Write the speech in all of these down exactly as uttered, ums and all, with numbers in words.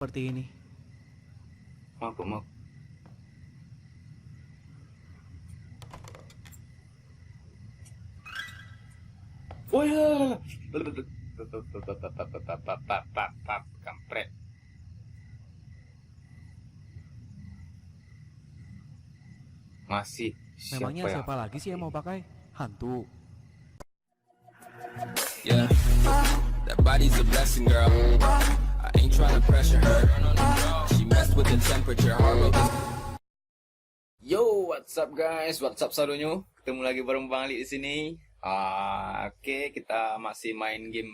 seperti ini. Maaf, maaf. Oh ya, kampret. Masih. Memangnya siapa lagi sih yang mau pakai? Hantu. Yeah, that body's a blessing, girl. I ain't tryna pressure her. She messed with the temperature, heart rate is Yo, what's up guys? What's up sadonyo? Ketemu lagi bareng Bang Ali di sini. Ah, oke, kita masih main game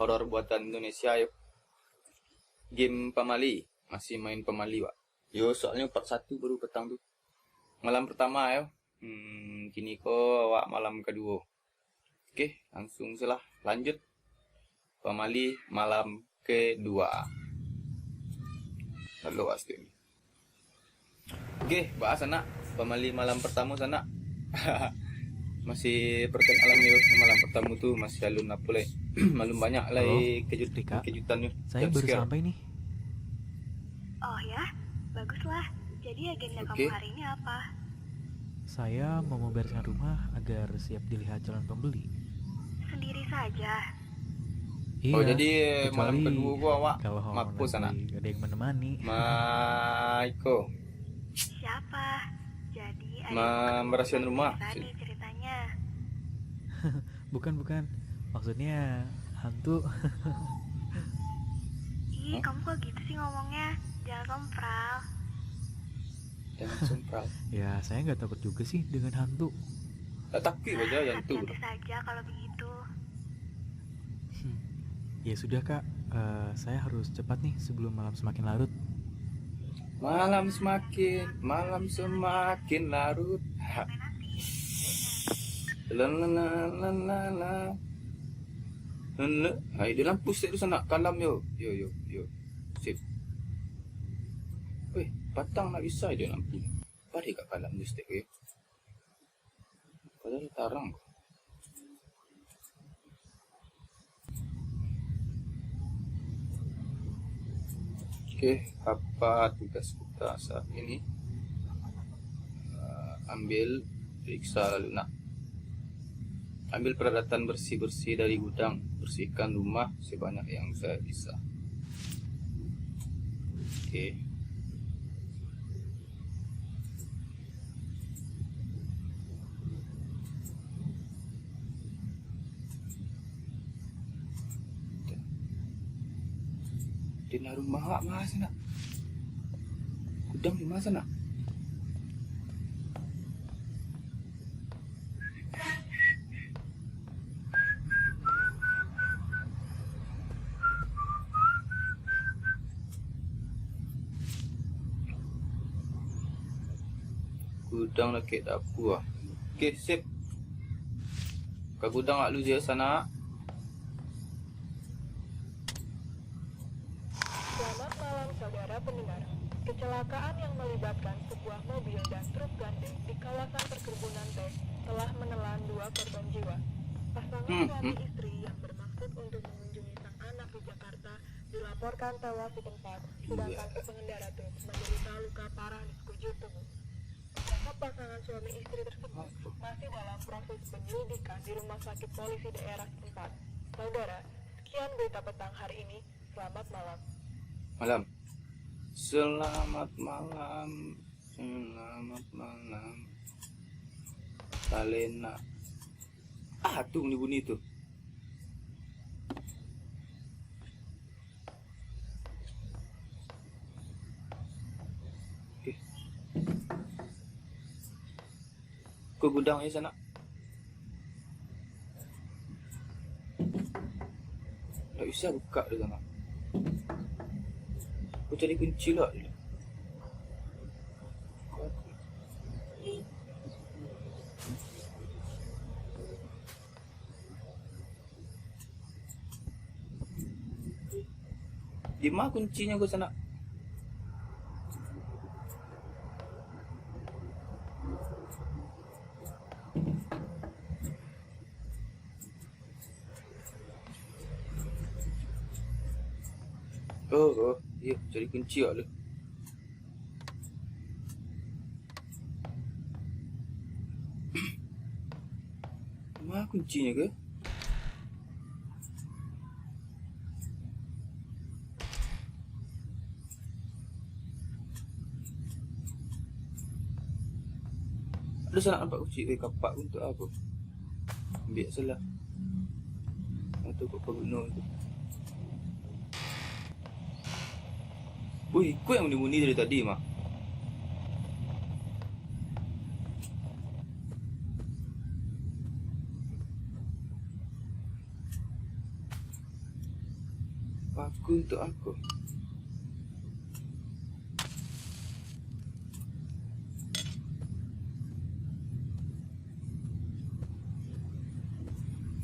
horor buatan Indonesia yo. Game Pamali, masih main Pamali, Wak. Yo, soalnyo part satu baru petang tu. Malam pertama yo. Hmm, kini ko awak malam kedua. Oke, langsung salah lanjut. Pamali malam kedua. Lalu pasti. Oke, bahas anak. Pamali malam pertama sanak. Masih perkenalan yo. Malam pertama tu masih alun apa lai. Malum banyak lai kejut-, kejutan yo. Saya baru sampai nih. Oh ya, baguslah. Jadi agenda kamu hari ini apa? Saya mau membereskan rumah agar siap dilihat calon pembeli. Sendiri saja? Iya, oh, jadi malam kedua gua awak kecuali kalau mapus, anak. Ada yang menemani. Maiko. Siapa? Jadi ada yang membereskan rumah. Tadi ceritanya. Bukan, bukan. Maksudnya hantu. Ih, kamu kok gitu sih ngomongnya? Jangan sompral. Jangan sompral. Ya, saya nggak takut juga sih dengan hantu. Tak takut aja hantu. Hati-hati saja kalau begitu. Hmm. Ya sudah, Kak. Eh, saya harus cepat nih sebelum malam semakin larut. Malam semakin, malam semakin larut. Ha. La, la, la, la, la, la. Hai, di lampu stek tu sanak, kalam yo. Yo, yo, yo. Sip. Weh, patang nak bisa di lampu. Padahal kat kalam tu stek yo. Padahal tarang. Oke, apa tugas kita saat ini? Eh, ambil, periksa lalu nak. Ambil peralatan bersih-bersih dari gudang. Bersihkan rumah sebanyak yang saya bisa. Oke. Di rumah awak mah sanak. Gudang di mana sanak? Gudang dakek dapua. Oke, sip. Ka gudang awak lu je sanak. Selamat malam, saudara pendengar. Kecelakaan yang melibatkan sebuah mobil dan truk gandeng di kawasan perkebunan teh telah menelan dua korban jiwa. Pasangan suami istri yang bermaksud untuk mengunjungi sang anak di Jakarta dilaporkan tewas di tempat, sedangkan pengendara truk menderita luka parah di sekujur tubuh. Jasad pasangan suami istri tersebut masih dalam proses penyelidikan di rumah sakit polisi daerah setempat. Saudara, sekian berita petang hari ini. Selamat malam. Malam. Selamat malam. Selamat malam. Talena. Ah, tu bunyi-bunyi tu. Oke. Ke gudang aja sanak. Tak bisa buka dia sanak. Aku cari kunci lah dulu. Di ma kuncinyo ko sanak? Oh, oh, iyo, cari kunci awak lu. Ma kuncinyo ko? Ado sanak nampak kunci, eh, kapak ko untuak apo? Ambiak salah. Atau kok paguno tu? Wih, iko yang bunyi-bunyi dari tadi, Mak. Paku untuak apo?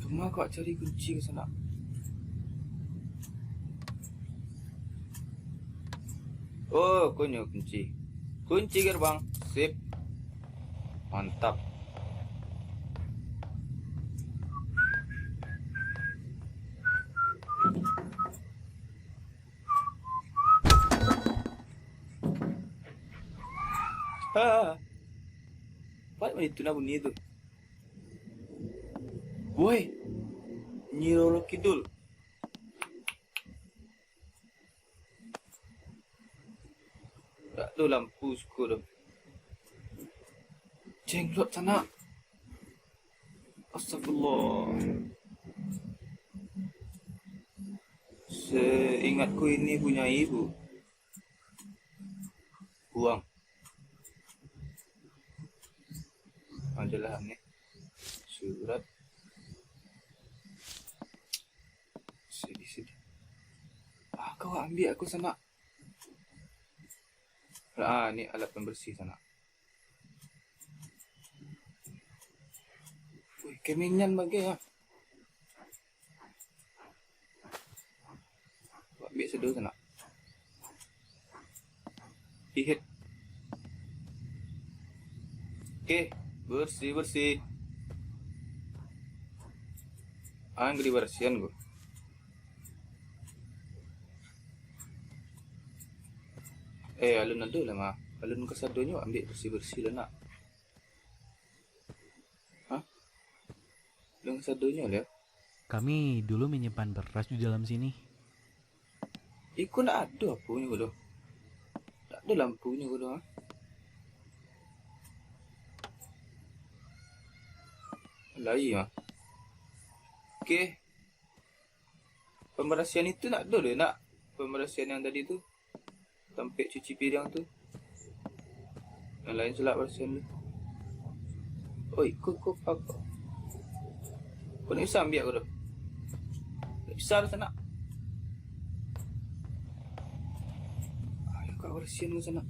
Kama kau cari kunci ka sanak? Oh, ko nyo kunci. Kunci gerbang. Sip. Mantap. Ah. Paik mah itu nah bunyi tu. Woi. Nyi Roro Kidul. Dak ado lampu siko tu. Jenglot sanak. Astagfirullah. Seingatku ini punya ibu. Buang. Adalah ni. Surat. Sedih, sedih. Ah, kau ambiak aku sanak. Ah, ni alat pembersih sanak. Wih, kemenyan bagai ah. Ambiak sado sanak. Hihet. Oke, bersih, bersih. Ah, yang gede barasian ko. Eh, alun ado lah, mah. Alun kasadonyo ambiak bersih-bersih lah, nak. Hah? Alun kasadonyo lah. Kami dulu menyimpan beras di dalam sini. Iko ndak ado aponyo ko doh. Ndak ado lampunyo ko doh, ah. Lai, ah. Oke. Pembersihan itu ndak ado doh, nak. Pembersihan yang tadi tu. Tampek cuci piriang tu. Yang lain sulak barasian tu. Oi, ko, ko, ko, ko. Ko ndak bisa ambiak ko tu. Ndak bisa tu sanak. Ayo, kak, barasian ko sanak.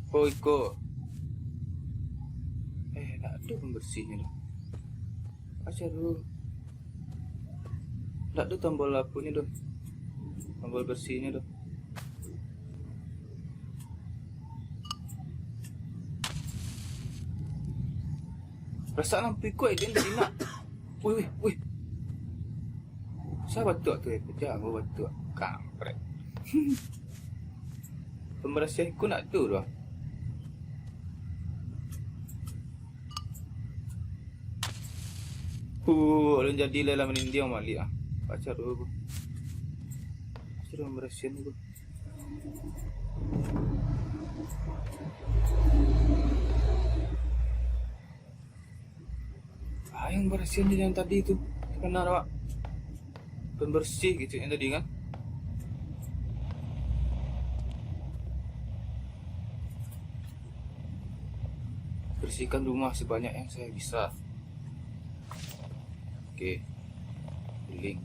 Oh, iko. Eh, ndak ado pembersihnyo tu. Aja dulu. Ndak ado tombol aponyo tu. Tombol bersihnyo tu. Raso lampu ikuik den tadi nak. Wih, wih, wih. Sa batuak tu, eh, pecah anggo batuak. Kampret. Pembersiah iko nak tu doh. Uh, alun jadi lah, lah manindiang baliak ah. Pacar dulu. Suruh pembersihan dulu. Ah, yang barasian je yang tadi tu. Takana awak. Pembersih gitu yang tadi kan. Bersihkan rumah sebanyak yang saya bisa. Oke. Link.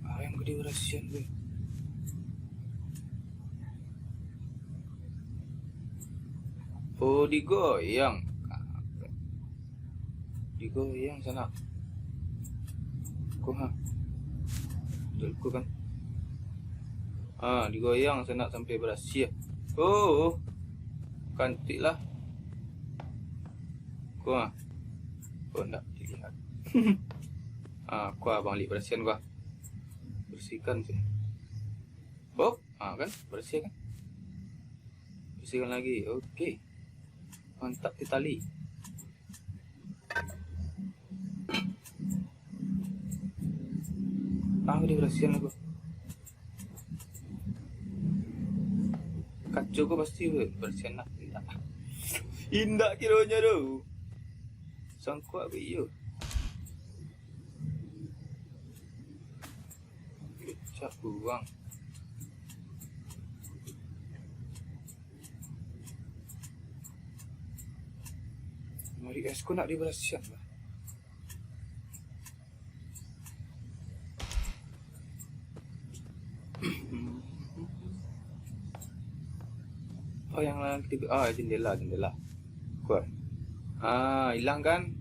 Ah, yang gede barasian tu. Oh, digoyang. Digoyang sanak. Ko ha. Betul ko kan? Ah, digoyang sanak sampai barasiah. Oh, kantik lah. Ko ha. Oh, ndak dilihat. Ah, ko abang lihat barasihan ko ha. Bersihkan sih. Oh, ah kan? Barasiah kan? Bersihkan lagi. Oke. Mantap ti tali. Ah, udah barasihan aku. Kaco ko pasti barasihan nak. Indak. Indak kironyo tu. Sangkuak be iyo. Cak buang. Mari es ko nak dibarasihan lah. Oh, yang lain kita, ah, jendela, jendela. Kuat. Ah, hilang kan?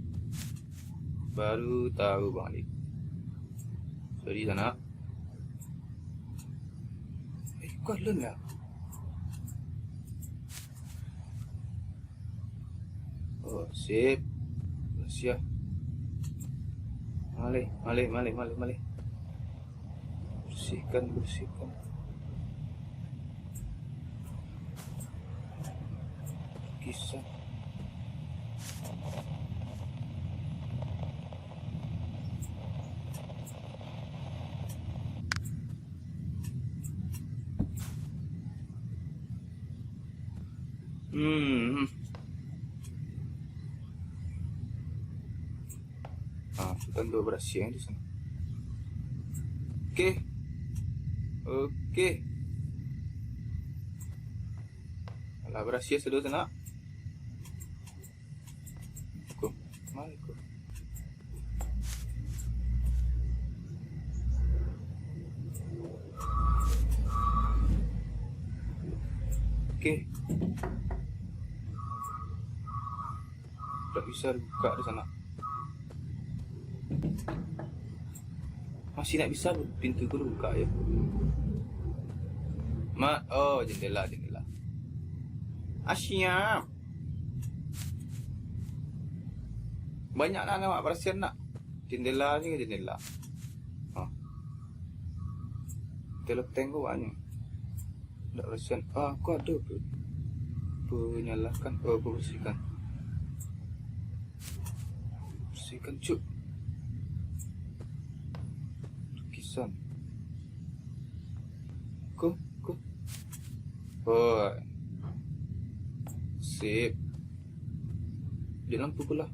Baru tahu bang ni. Sorry sanak. Eh, kuat lun lah. Oh, sip. Siap. Malih, malih, malih, malih, malih. Bersihkan, bersihkan. Kisah. Hmm. Ah, sudah tu barasiah di sana. Oke. Oke. Alah, barasiah sudah sana. Ko, mano ko? Oke. Tak bisa dibuka di sana. Masih nak bisa pintu ko dibuka yo. Ma, oh, jendela, jendela. Ah, siap. Banyak lah nak barasiah nak. Jendela ni jendela. Ha. Jendela loteng ko banyak. Ndak barasiah. Ah, aku ada pe-, penyalahkan. Oh, aku bersihkan. Bersihkan, cuk. Lukisan. Ko, ko. Oh. Sip. Di lampu ko lah.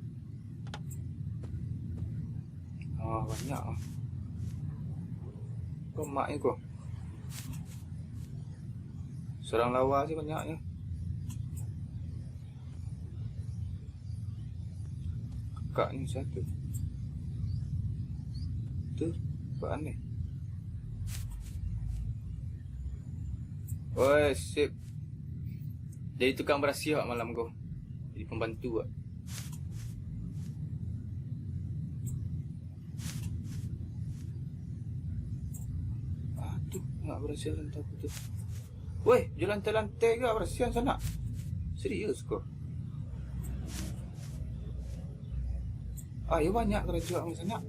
Ah, banyak ah. Ko mak ni ko. Sarang lawa sih banyaknyo. Kakak ni satu. Tu, Pak Aneh. Oi, sip. Jadi tukang barasiah awak malam ko. Jadi pambantu awak. Ah, tu, nak barasiah lantai tu. Weh, jo lantai-lantai gak barasiahan sanak. Serius ko. Ah, iyo banyak karajo awak sanak.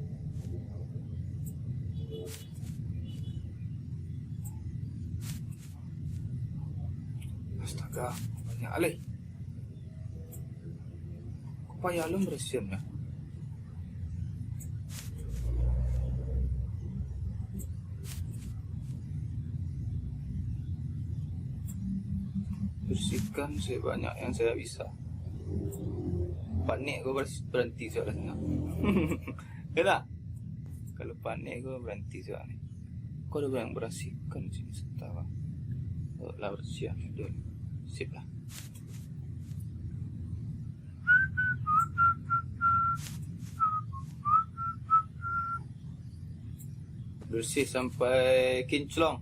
Astaga, banyak alai. Ko payah lun barasiahan lah. Bersihkan sebanyak yang saya bisa. Panek ko beres-, berhenti sudah lah. Yo tak? Kalau panek ko berhenti sudah ni. Ko ado urang barasiahkan sini sebentar, bang. Oh, lah barasiah. Dah. Sip lah. Bersih sampai kinclong.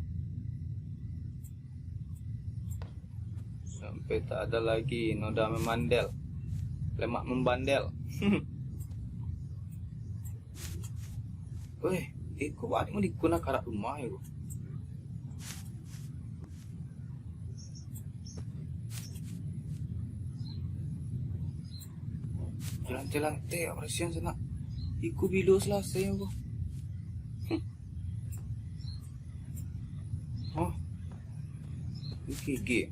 Sampai Tapi tak ada lagi noda memandel. Lemak membandel. Weh, iko balik mau dikuna karak rumah yo. Lantai-lantai, bersihan sanak. Iko bilo selesai ko. Hmm. Oh. Gigi.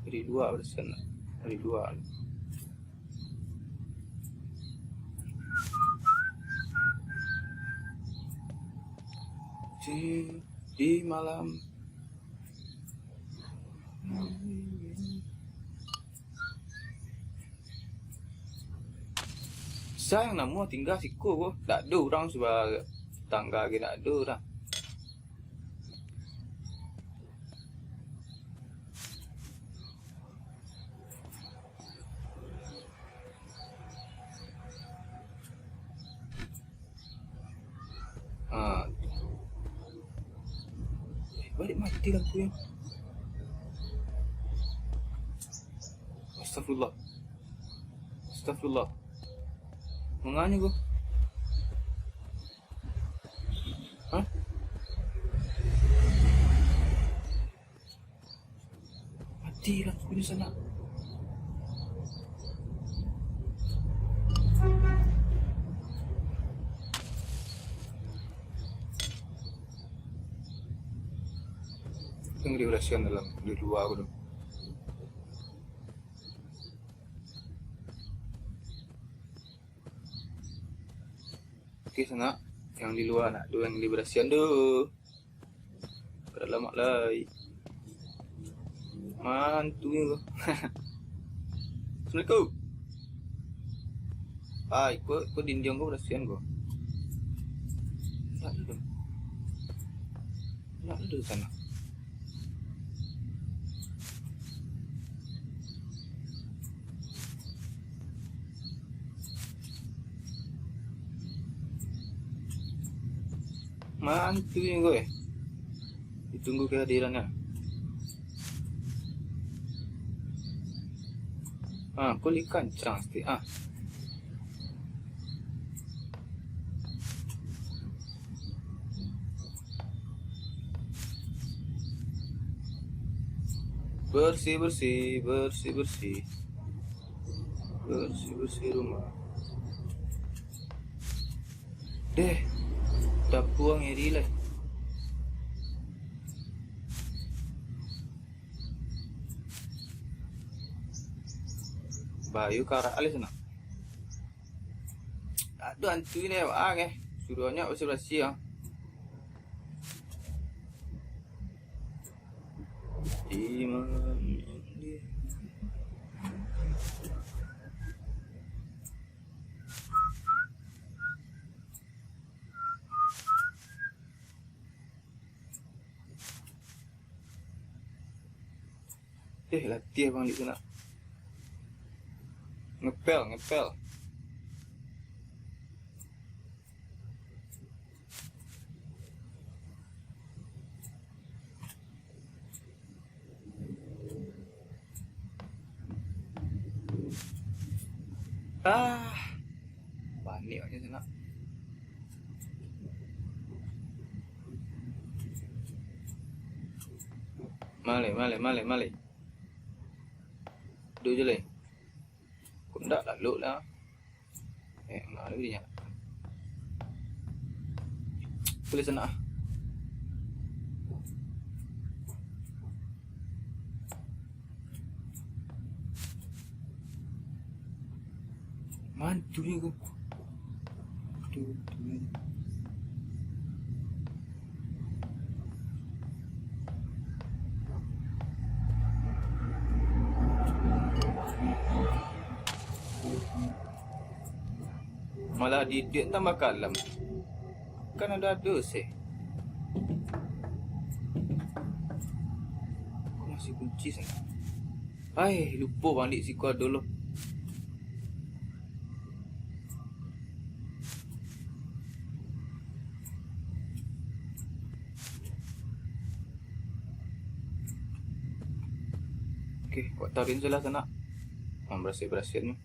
Dari dua bersihan. Dari dua. Di, di malam. Sa yang namo tingga siko ko. Dak ado urang suba tangga ge dak ado urang. Ha. Eh, balik mati lampu yang. Astagfirullah. Astagfirullah. Manganya ko? Hah? Mati lampunyo sanak. Yang diberasihan dalam, di lua ko tu. Oke, sanak. Yang di lua nak tu, yang diberasihan tu. Kada lamak lai. Mantu ko. Assalamualaikum. Ah, iko, iko dindiang ko berasihan ko. Nak tu. Nak tu sanak. Mantu yang gue. Ditunggu kehadirannya. Ah, kulit kancang stik ah. Bersih, bersih, bersih, bersih. Bersih, bersih rumah. Deh, dapuang iri lai. Bayu karak alis nak. Aduh, antu ini, ah, eh. Suruhnya bersih-bersih, ah. Imam. Eh, latiah bang di sana. Ngepel, ngepel. Ah, panik awaknyo sanak. Maleh, maleh, maleh, maleh. Duh je leh. Kok ndak lalu lah. Eh, mana dia? Boleh sana ah. Mantu ni ko. Tu, tu. Malah didiak tambah kalam. Kan ado-ado se. Ko masih kunci sana. Ai, lupo bang, di siko ado lo. Oke, kok tarin salah sanak. Mambarasiah-barasiahan.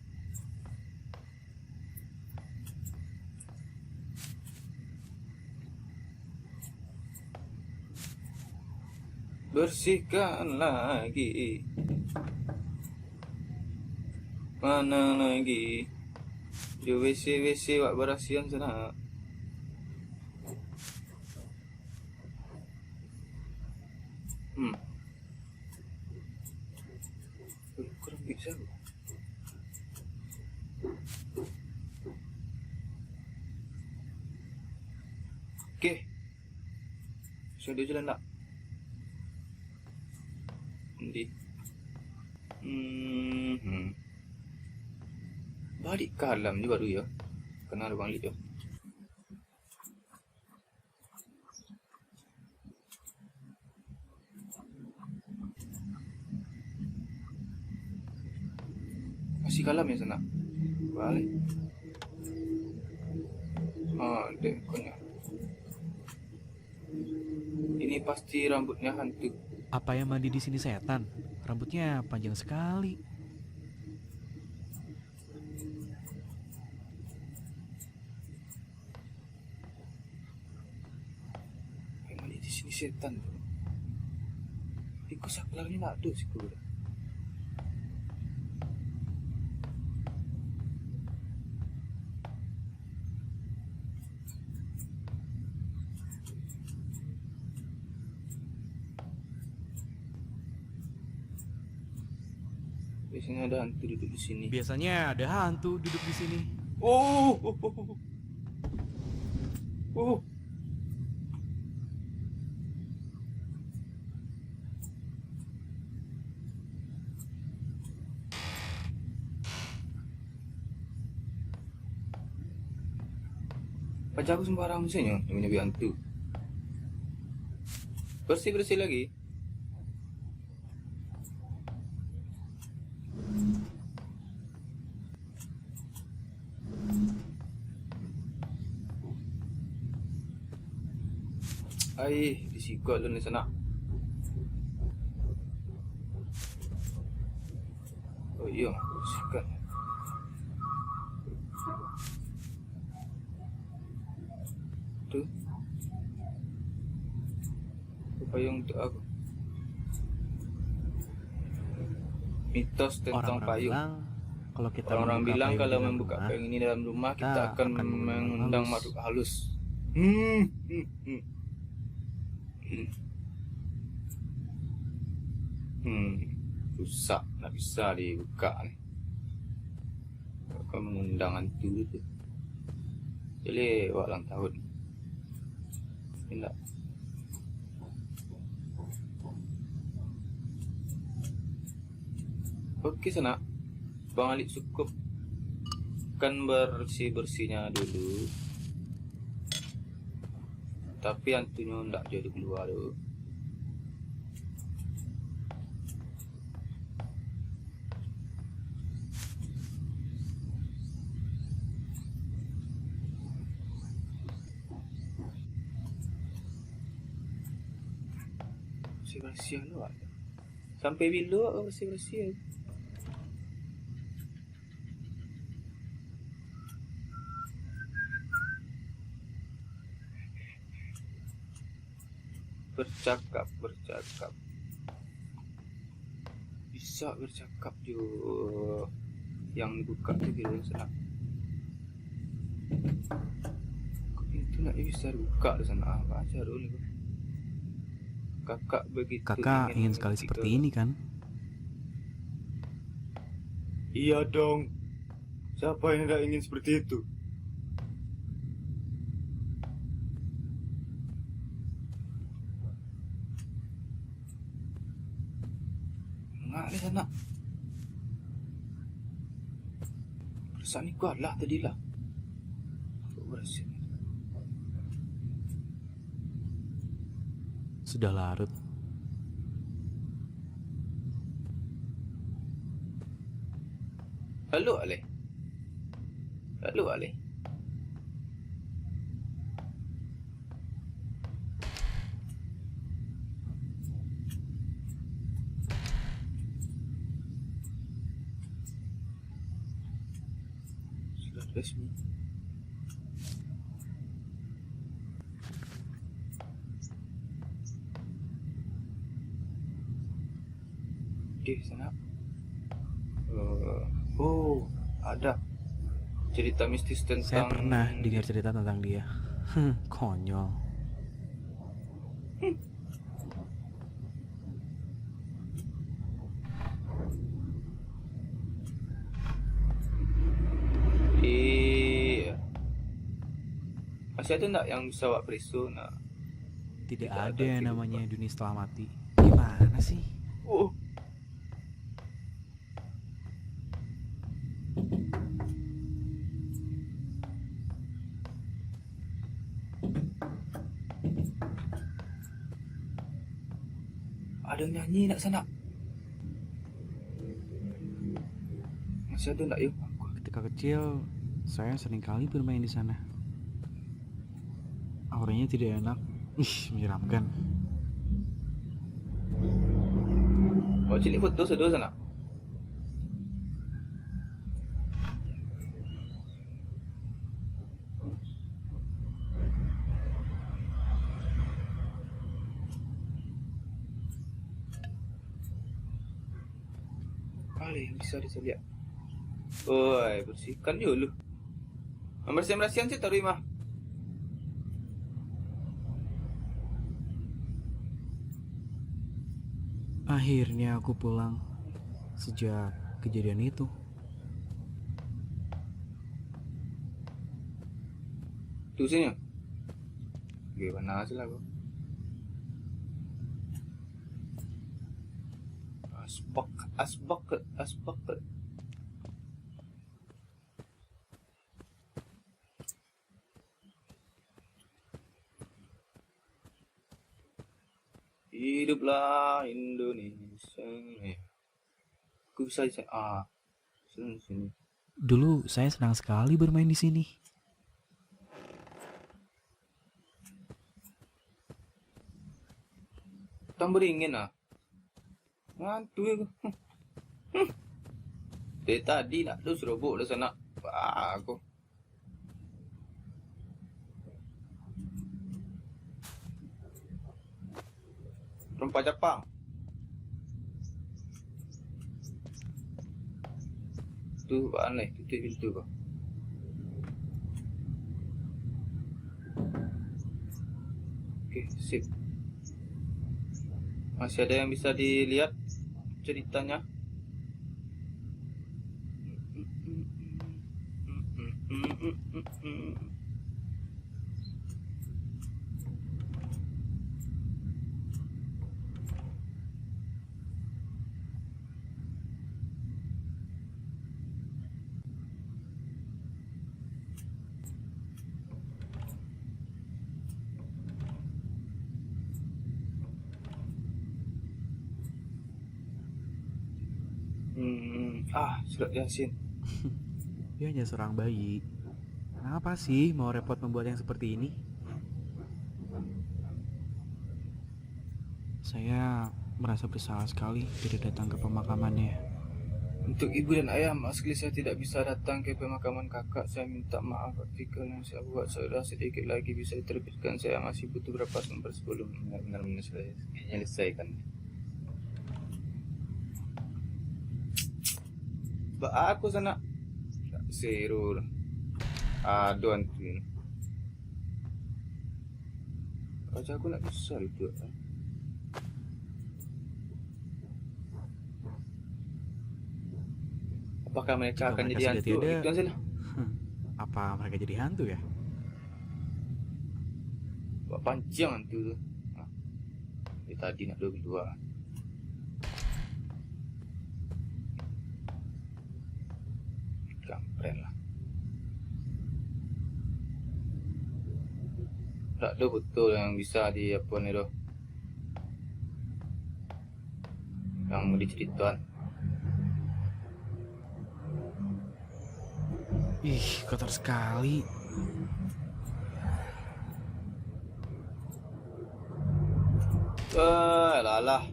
Bersihkan lagi. Mana lagi? Jo W C-W C wak barasiahan sanak. Hmm. Ui, kurang bisa. Oke. Sudah jalan tak? Nanti. Hmm. Balik ka alam je baru ya. Kena ada balik je. Masih kalam ya sanak. Balik. Ah, dek, konyol. Ini pasti rambutnya hantu. Apa yang mandi di sini setan? Rambutnya panjang sekali. Memang di sini setan tu. Iko saklar ni nak tu siku dah. Biasanya ada hantu duduk di sini. Biasanya ada hantu duduk di sini. Oh, oh, oh, oh. Oh. Paja aku sembarang sajo nyo, nyo hantu. Bersih-bersih lagi. Ai, disigok alun di sanak. Oh iyo, disigok. Tu. Payung untuk aku. Mitos tentang payung. Orang-orang bilang, kalau kita membuka payung di dalam rumah, orang-orang bilang kalau membuka payung ini dalam rumah, kita akan mengundang makhluk halus. Hmm, hmm, hmm. Hmm. Hmm. Rusak, ndak bisa dibuka ni. Akan mengundang hantu tu. Jadi, awak ulang tahun. Indak. Oke, sanak. Bang Alik cukupkan bersih-bersihnya dulu. Tapi hantunyo ndak jadi kalua tu. Barasiah-barasiah lo, Wak. Sampai bilo awak barasiah-barasiah? Bercakap, bercakap. Bisa bercakap jo yang dibuka tu, kiro sanak. Pintu nak bisa dibuka tu sanak. Apa aja tu ni? Kakak begitu. Kakak ingin sekali seperti ini, kan? Iya dong. Siapa yang tidak ingin seperti itu? Ngak deh sanak. Perasaan ni kualah tadi lah. Sudah larut. Halo, Aleh. Halo, Aleh. Resmi. Oke, sana. Eh, oh, ada cerita mistis tentang... Saya pernah dengar cerita tentang dia. Konyol. Iya. Masih ada ndak yang bisa awak pereso, nak? Tidak ada yang namanya dunia setelah mati. Gimana sih? Oh. Ada nyanyi nak sanak. Masih ada ndak, yo? Ketika kecil, saya sering kali bermain di sana. Auranya tidak enak. Ih, menyeramkan. Oh, cilik foto sado sanak. Alih, bisa disaliak. Oi, bersihkan dulu. Membersih-membersihkan sih taruh mah. Akhirnya aku pulang sejak kejadian itu. Tu sini. Gimana sih lagu? Asbak, asbak, asbak. Hiduplah Indonesia. Eh. Aku bisa di sini. Ah. Sini, sini. Dulu saya senang sekali bermain di sini. Tambah dingin ah. Ngantuk aku. Dari tadi nak tu serobok dah sanak. Wah, aku. Rempah capang. Tu aneh, tutup pintu ko. Oke, sip. Masih ada yang bisa dilihat ceritanya? Hmm, ah, surat Yasin. Dia hanya seorang bayi. Kenapa sih mau repot membuat yang seperti ini? Saya merasa bersalah sekali tidak datang ke pemakamannya. Untuk ibu dan ayah, maaf sekali saya tidak bisa datang ke pemakaman kakak. Saya minta maaf, artikel yang saya buat sudah sedikit lagi bisa diterbitkan. Saya masih butuh berapa lembar sebelum benar-benar menyelesaikan. Ba aku sanak. Tak seru lah. Aduh, antu ni. Wajah aku nak besar itu. Apakah mereka akan jadi hantu? Itu sajalah. Hmm. Apa mereka jadi hantu ya? Buat pancing hantu tu. Nah. Dari tadi nak dua puluh dua. Kampret lah. Tak ada betul yang bisa di apa ni tu. Yang mau diceritakan. Ih, kotor sekali. Eh, lalah.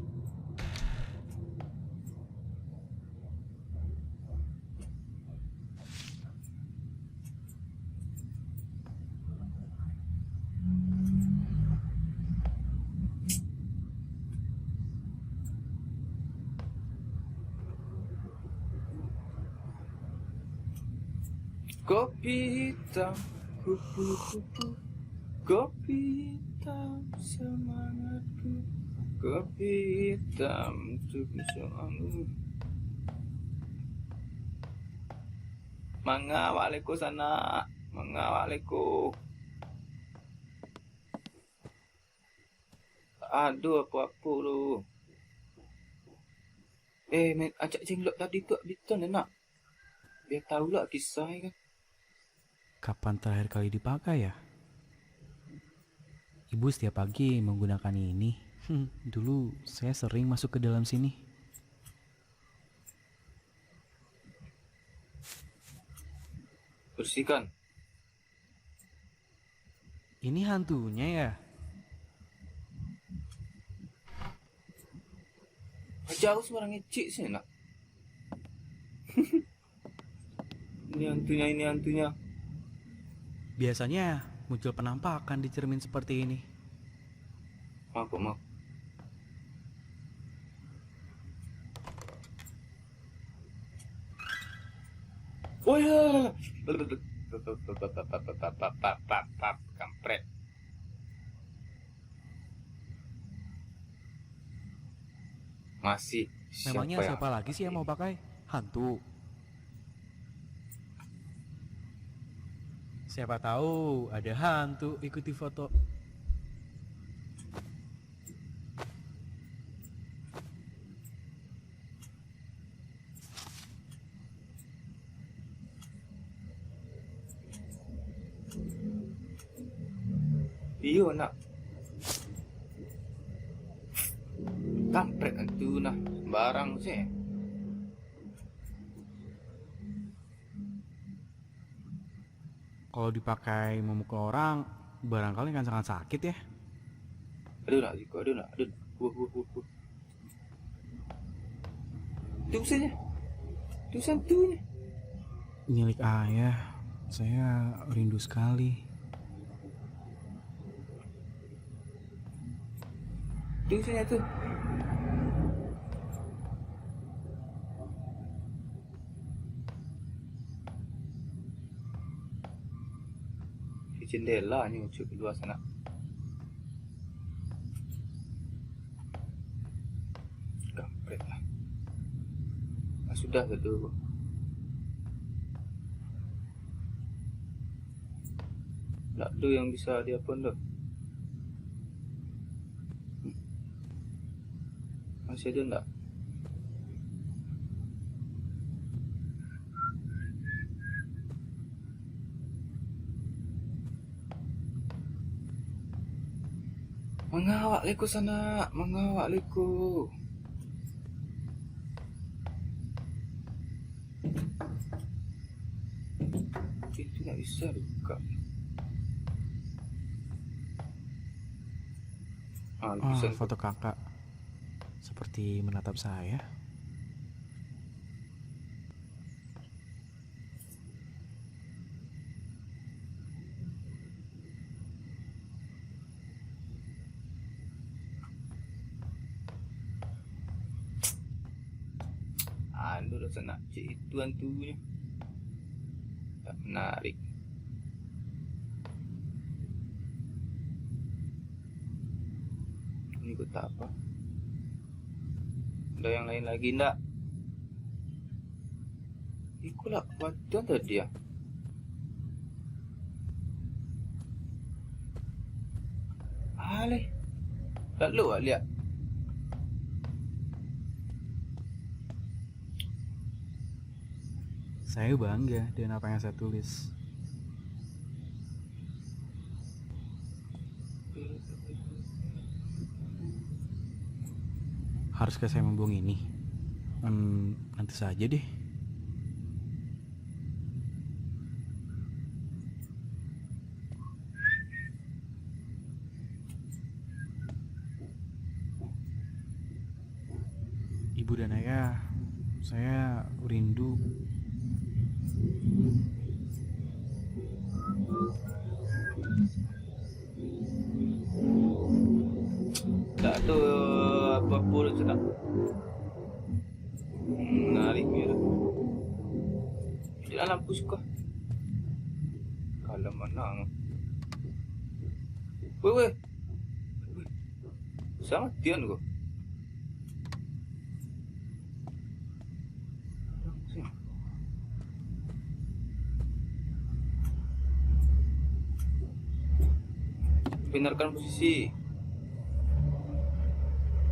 Kopi hitam, kupu-kupu. Kopi hitam, semangatku. Kopi hitam, untuk semangatku. Manga awak leko sanak. Manga awak leko. Ado apo-apo tu. Eh, main acak jenglot tadi tu, Biton, nak. Bia tahu lah kisah kan. Kapan terakhir kali dipakai ya? Ibu setiap pagi menggunakan ini. Hmm, dulu saya sering masuk ke dalam sini. Bersihkan. Ini hantunya ya? Jauh sembarang ngecek sih, nak. Ini hantunya, ini hantunya. Biasanya muncul penampakan di cermin seperti ini. Maaf, Kak, maaf. Oh ya. Kampret. Masih. Memangnya siapa lagi sih yang mau pakai? Hantu. Siapa tahu ada hantu ikuti foto. Iyo, nak. Kampret tu nah, sembarang sih. Kalau dipakai memukul orang, barangkali akan sangat sakit ya. Aduh, nak, Ziko, aduh, nak, aduh, nak. Wuh, wuh, wuh, wuh. Tu saja. Tu santunya. Milik ayah, saya rindu sekali. Tu saja tu. Di jendela ni ucuk keluar sana. Kampret lah. Ah, sudah satu. Ndak ado yang bisa diapun tu. Masih ado ndak? Manga awak leko sanak, manga awak leko. Pintu ndak bisa dibuka. Ah, lukisan foto kakak seperti menatap saya. Anu rasa nak cek itu hantunyo. Tak menarik. Ini kotak apa? Ada yang lain lagi ndak? Iko lah kuatan tadi ah. Aleh. Lalu awak lihat. Saya bangga dengan apa yang saya tulis. Haruskah saya membuang ini? Em, nanti saja deh. Ibu dan ayah, saya rindu. Tak tahu apa-apa dah sedap. Menarik ni dah. Jelah lampu suka. Mana? Weh, weh. Weh. Sama tian ko. Benarkan posisi.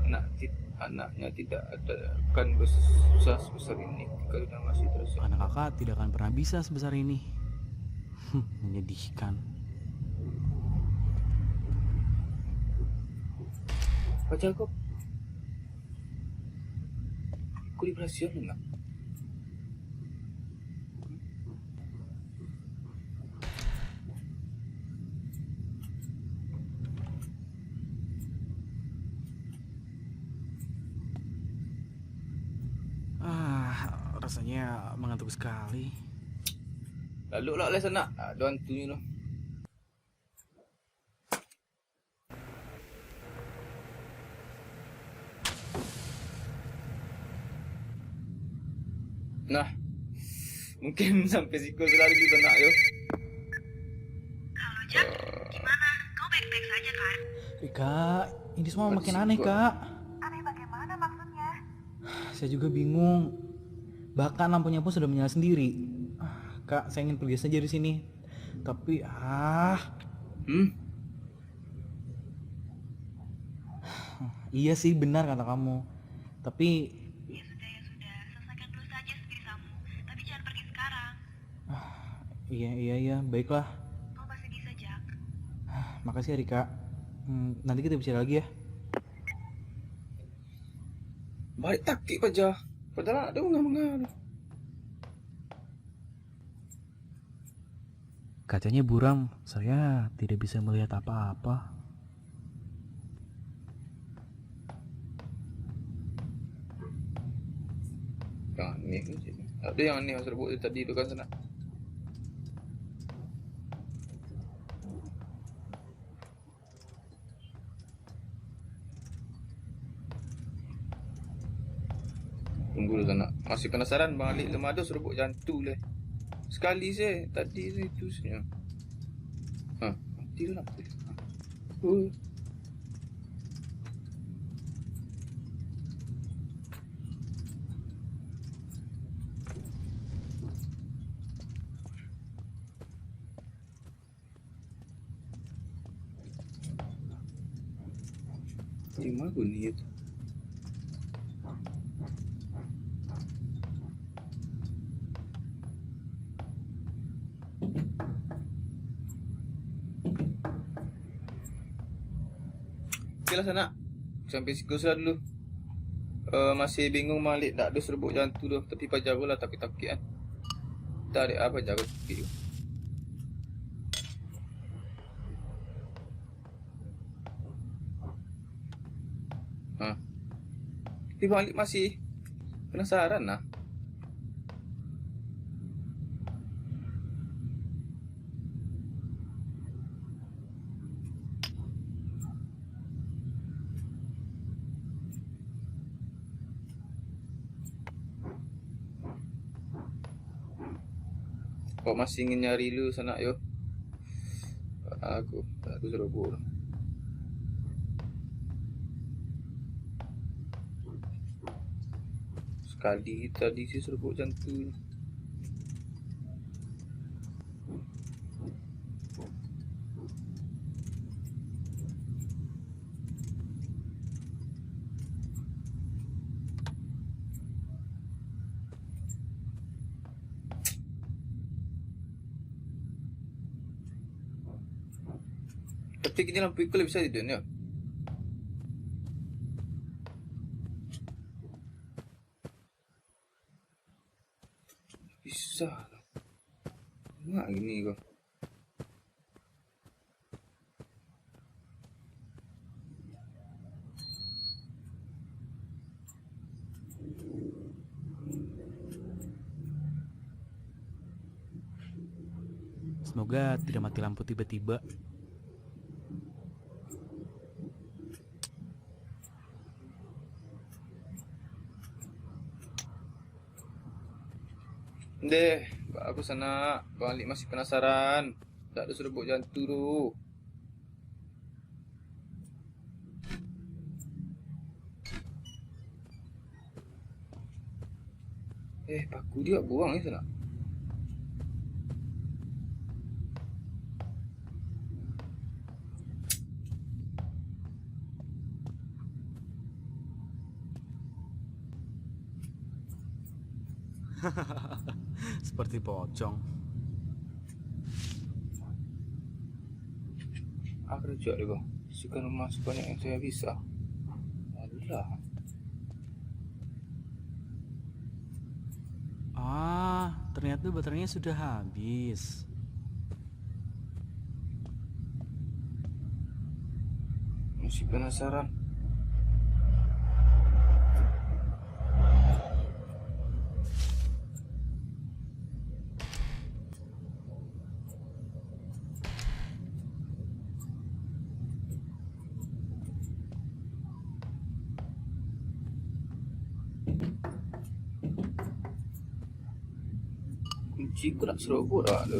Anak ti-, anaknya tidak akan susah sebesar ini kalau dia masih terus. Anak kakak tidak akan pernah bisa sebesar ini. Menyedihkan. Pacar ko, ko diberasihan nak? Ah, rasanya mengantuk sekali. Lalu lah, lah sanak, ado hantunyo tu. Nah, mungkin sampai siko sajo dulu sanak yo. Halo, Jak. Gimana? Kau baik-baik saja, kan? Rika, ini semua makin aneh, Kak. Aneh bagaimana maksudnya? Saya juga bingung. Bahkan lampunya pun sudah menyala sendiri. Ah, Kak, saya ingin pergi saja dari sini. Tapi, ah. Hmm? Iya sih, benar kata kamu. Tapi ya sudah, ya sudah. Selesaikan dulu saja skripsamu. Tapi jangan pergi sekarang. Ah, iya, iya, iya. Baiklah. Kau pasti bisa, Jak. Ah, makasih ya, Rika. Hmm, nanti kita bicara lagi ya. Balik takik paja. Padahal ada mangah-mangah tu. Kacanya buram, saya tidak bisa melihat apa-apa. Yang aneh tu, ada yang aneh, Mas Rebuk, tadi tu kan, sanak. Tunggu dulu, sanak. Masih penasaran, Bang Alik lemah dos rebuk jantu leh. Sekali se, tadi tu itu se. Ha, mati tu nak. Uh. Di ma bunyi tu? Oke lah, sanak. Sampai siko sajo dulu. Eh, masih bingung malik dak dos rebuk jantu tu, tapi paja lah takik-takik kan. Tarik apa jago takik tu. Ha. Tapi Bang Alik masih penasaran lah. Kok masih ingin nyari lu, sanak yo? Aku tak ada serobot. Sekali tadi sih serobot jantung. Tapi kini lampu iklan bisa di dunia. Bisa. Mak gini kau. Semoga tidak mati lampu tiba-tiba. Ndeh, aku sanak, Bang Alik masih penasaran. Tak ada serobot jantu tu. Eh, paku dia buang ya sana. Seperti pocong. Apa cok deh, Bang? Sukan rumah sebanyak yang saya bisa. Alah. Ah, ternyata baterainya sudah habis. Masih penasaran. Kunci ku nak serobot awak tu.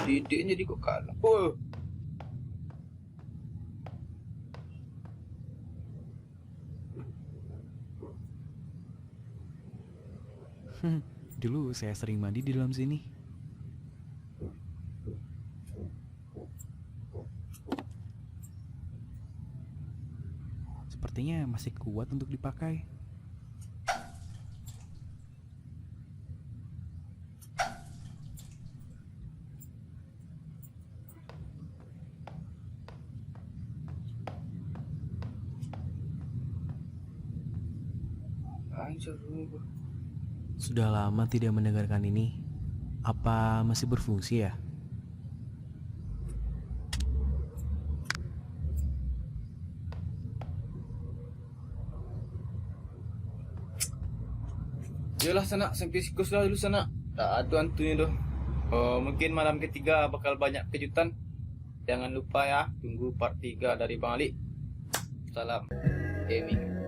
Didik jadi kok kalah. Oh. Hmm, dulu saya sering mandi di dalam sini. Sepertinya masih kuat untuk dipakai. Sudah lama tidak mendengarkan ini. Apa masih berfungsi ya? Yolah sanak, sampai siko sudah dulu sanak. Tak ado antunyo doh. Oh, mungkin malam ketiga bakal banyak kejutan. Jangan lupa ya, tunggu part tiga dari Bang Ali. Salam gaming.